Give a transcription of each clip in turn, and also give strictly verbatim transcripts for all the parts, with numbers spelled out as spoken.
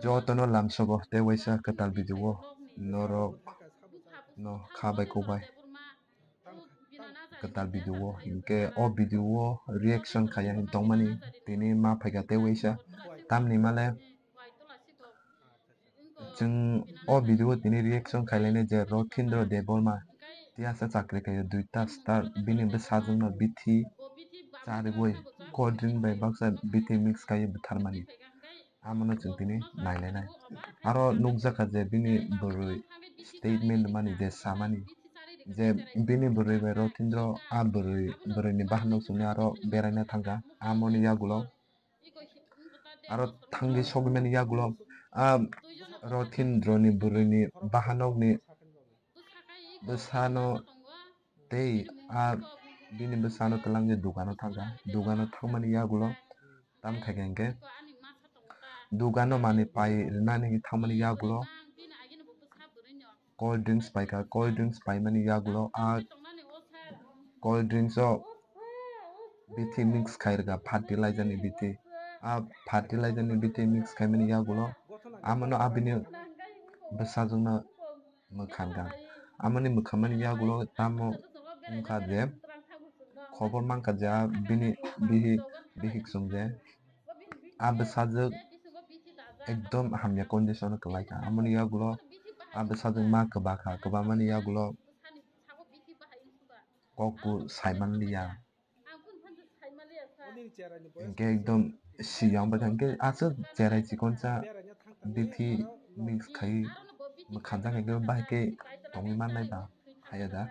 Jotono lamsogo tei waisa kwtal video o norok no kha bai kok bai kwtal video o, hinkhe o video o reaction khaiya hin tongmani tini ma phaikha tei waisa tamni male. Chwng o video o tini reaction khailainai je Rothindro Debbarma tiyasa chakri khaio duita star bini bwsajwkno bithi chariwi cold drink bai baksa bithi mix khaiwi butharmani. Amono chwng tini nailainai. Aro nukjakha je bini bwrwi statement mani je samani je bini bwrwi bai Rothindro a bwrwi bwrwini bahanok chwngni aro beraina thangkha amoni yagulo. Aro thangwi sogwimani yagulo a Rothindroni bwrwini bahanokni bwsano tei a bini bwsano twlangwi dukano thangkha. Dukano thangmani yagulo tam khaikha hinkhe dukano manwi pai rwnani thangmani yagulo cold drinks paikha. Cold drinks paimani yagulo a cold drinks o bithi mix khairwkha fertilizer ni bithi. A fertilizer ni bithi mix khaimani yagulo amono abini bwsajwkno mwkhamkha. Amoni mwkhammani yagulo tamo wngkha je khobor mankha je a bini bihik bihik chwng je a bwsajwk ekdom hamya condition o kwlaikha. Amoni yagulo a bwsajwk ma kwbakha, kwbamani yagulo kokbo saimanliya. Hinkhe ekdom siyang bai kha hinkhe aswk cherai chikonsa bithi mix khai mwkhamjak hinkhe bahai khe tongwi mannai ba haya da.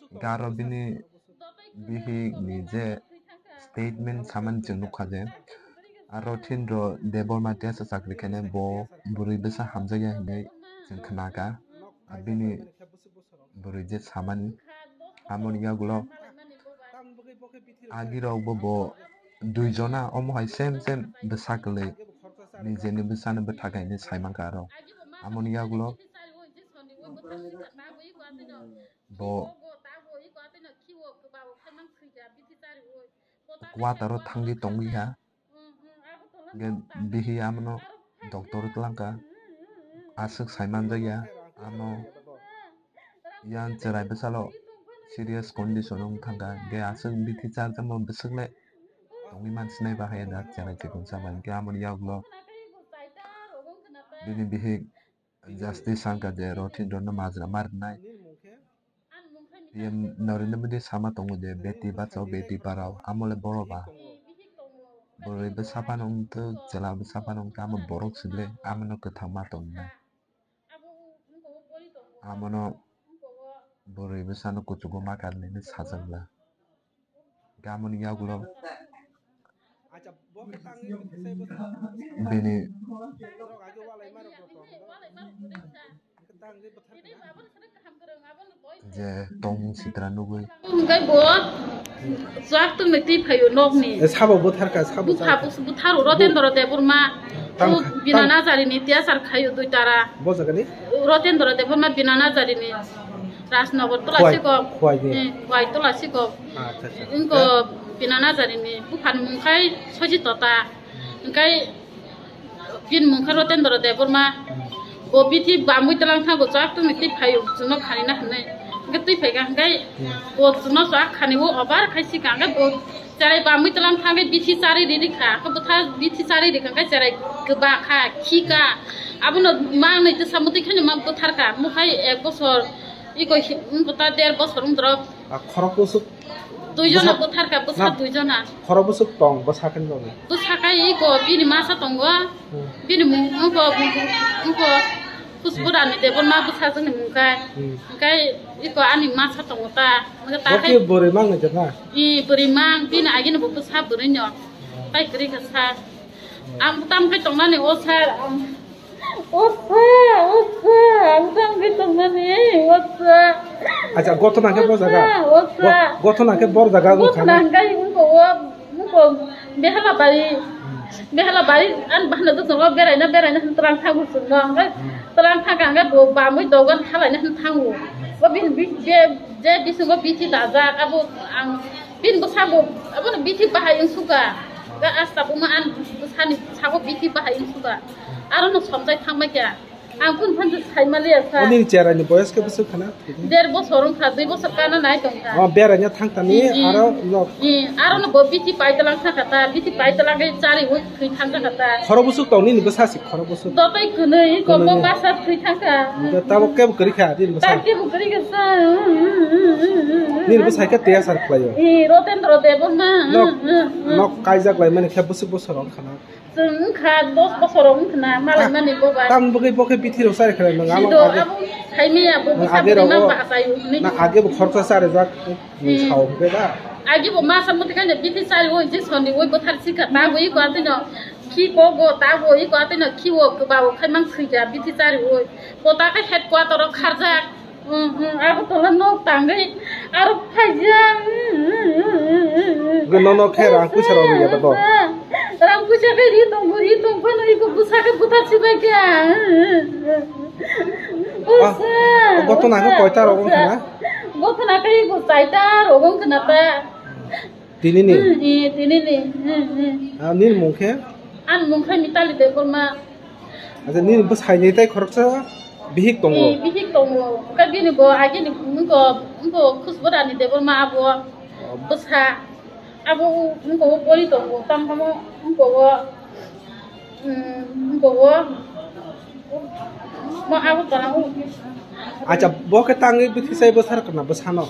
Hinkhe aro bini bihik ni je statement samani chwng nukha je aro Rothindro Debbarma tiyasa chakri khainai bo bwrwi bwsa hamjakya hinwi chwng khnakha. Bini bwrwi je samani amoni yagulo agirok bo bo dui jona omo hai same same bwsa kwlwi nijeni bwsano bwtha kainwi saimankha aro amoni yagulo bo kwataro thangwi tongwi ha. Hingke bihi amono doctor twlangkha, aswk saimanjakya, ano yang chwrai bwsalo serious condition wng thangkha, hingke aswk bithi charjakma bwswk le tongwi mansinai bahai da chwrai chikon sama, hingke amoni yagulo bini bihik justice sangkha je Rothindro no majra ma rwnai. P M Narendra Modi sama tongo je beti bachao beti parao, amo le boro ba. Bwrwi bwsa phano wngtwk, chwla bwsa phano wngtwk, amo borok se le, amo no kwthang ma tong nai. Amo no bwrwi bwsa no kuchugo ma karwi nai sajak bla. Hingke amoni yagulo bini je tongmung sitra nugui. Hingke bo chwak tongni twi phaio nokni. E, sabo butharka, sabo butha-, butharka. Butharo Rotendra Debbarma. Tang-, o Bina tang- Najarini tiyasar khaio dui tara. Bo jagani? Rotendra Debbarma Bina Najarini. Rajnagar tola Khwai, sikok. Khwai de. Eh, Khwai tola sikok. Acha, acha. Inko Bina Najarini buphani mung khai Sojit Tota. Hingkai bini mung khe Rotendra Debbarma. Hmm. Bo bithi bamwi twlang thango chwak tongni twi phaio chwngno khanina hinwi. Hingke twi phaikha hingkai Hmm. bo chwngno chwak khaniwo obar khai sikha hingke bo Cherai bamwi twlang thangwi bithi charwi ri rikha, khe bwtha bithi charwi rikha, khe cherai kwba kha, khi kha. Abono manwi twsa mwtwi kheno ma bwtharkha, mukhai ek bosor, iko hi-, wngkha ta der bosor wngdrop. A khorok bwswk Dui jona bwsa-, bwtharkha, bwsa na, dui jona. Khorok bwswk tong, bwsa khe noni. Bwsa khe iko bini masa tongo, Hmm. bini mung, wngko, wngko, Khusbura ni Debbarma bwsajwkni mung khe. Hmm. Hingkhe iko ani masa tongo ta. Hingkhe ta Bo khe khe bwrwi mang nai jana? I bwrwi mang, bini agini bo bwsa bwrwi no. Tai kwrwi kha sir. Ang tam khai tongnani o sir. O sir, o sir, ang tam khai tongnani, o sir. Acha, gothona khe bo jaga? O sir, o sir. Go-, gothona khe bor jaga wngkha na? Gothona hingkhe wngko o, wngko Behala bari. Hmm. Behala bari, ang bahna dwtwngo beraina, beraina hwn twlang thango chwngno. Hingkhe Hmm. twlang thangkha hingkhe bo bamwi dogan halaina hwn thango. Bo bini bi-, je, je bisingo bithi dajak, abo ang bini bwsabo, abono bithi bahai wng sukha. Ga asta buma an bwsani sago bithi bahai wngsuka. Aro no somjai thangma kya. Ang kun phan sai maliya sa. Oni chera ni boyos ke bwswk khana? Der bosor wngkha, dui bosor kana nai tongkha. O beraina thangtani. Hmm. Aro no. Hmm, aro no bo bithi paitalang thangkha ta, bithi paitalang ke chari hui thwi thangkha ta. Khoro bwswk tong nini bwsa si khoro bwswk. Dotai kwnwi ko. Kwnwi. Masa thwi thangkha. Tabo kebo kwrwi kha nini bwsa. Tabo kebo kwrwi kha sa. Nini bwsa ke teya sar khlaio. Eh, Rotendro Debbarma. Nok, nok kaijak lai mani khe bwswk bosor wngkha na. Chwng wngkha dos bosor wngkha na, malai mani boba. Tam bwgwi bo khe bithi rok chari khlai nang. Sido abo saimi abo bwsa bwrwi ma ba achai uni. Na age bo khoroksa chari jak. Hmm. Sao hwnkhe da. Age bo masa muti kanya bithi chari oi je soni oi bwthar sikha ta bo iko atino khi ko go ta bo iko atino khi o ba o khai mang sikha bithi chari oi. Bo ta khe headquarter o kharjak. Hmm, hmm, abo tola nok tangwi aro phaijak. Ge no no khe rang puisa rok rwya da bo. Rang puisa khe ri tong ri tong phano iko bwsa khe bwthar sibai kha. Ah, bwsa, o gotona khe bwsa, koita rok wngkha na? Gotona khe iko chaita rok wngkha na ta. Tini ni? Hmm, eh, tini ni. Hmm, hmm. Ah, nini mung khe? Ani mung khe Mitali Debbarma. Acha, nini bwsai ni tei khoroksa bihik tongo? Eh, bihik tongo. Khe bini bo age ni wngko, wngko Khusbura ni Debbarma abo. Oh. Bwsa. Abo wngko pori tongo. Tam tamo wngko. Hmm, wngko. Mo abo tara o. Acha, bo khe tangwi bithi sai bwsar kana bwsano?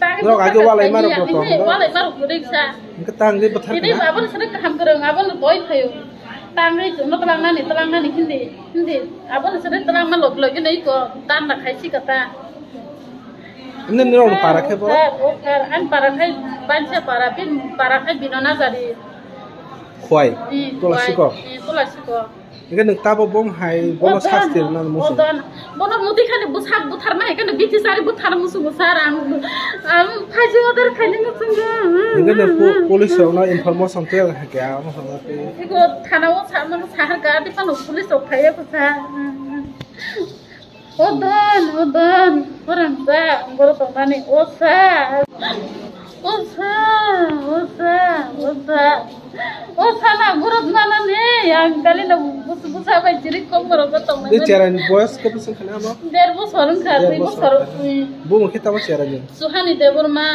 Tangwi norok bwsar age walai kana marok ya, rok tong, ini walai marok kwrwi sa. Hwnkhe tangwi bwthar ini kana? Abo ni sini kaham kwrwng, abo ni doi thayo. Tangwi chwngno twlangnani, twlangnani hindi, hindi. Abo ni sini twlangma log log ini iko dan na khai si kata. Ini norok ni para khe bo? Sir, o sir, ani para khai Bansa para, bin para khai Bino Nazari. Khwai, hmm, Tulasiko. Khwai, hmm, Tulasiko. Hingke nwng tabo bong hai bono sasti rwna muchung. Odon. Bono muti khani bwsak butharma hai khani bithi sari buthar muchungo sir ang. Ang phaji order khaini muchungo. Hingke nwng pu-, police rokno information tei hai khe amo hwnna tei. Iko thana o sa, mano sahar ga adi phano police rok phaiya ko sa. Odon, odon, orang sa, borok tongmani, o sa. O sa, o sa, o sa. O sana guruk nana ne, yang kali na bus-, busa bai jirik kom borok tong. De cherai ni boyos khe bwswk khana amo? Der bosor wngkha, der dui bosor. Bosor. Hmm. Bo mungkhe tamo cherai ni. Suhani Debbarma.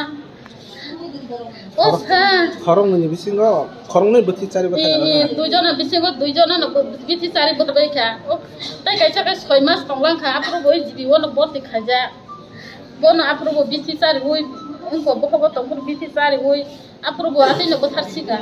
O sa. Khoroknwi ni bisingo, khoroknwi bwthwi chari bwthai. Ee, duijono bisingo, duijono no bithi chari bwthai kha. O, tai kaisa khe soi mas tonglang kha, aphuru bo G B o no borti khaijak. Bono aphuru bo bithi chari ui, wngkha bokhobo tongphuru bithi chari ui, aphuru bo atwi no bwthar sika.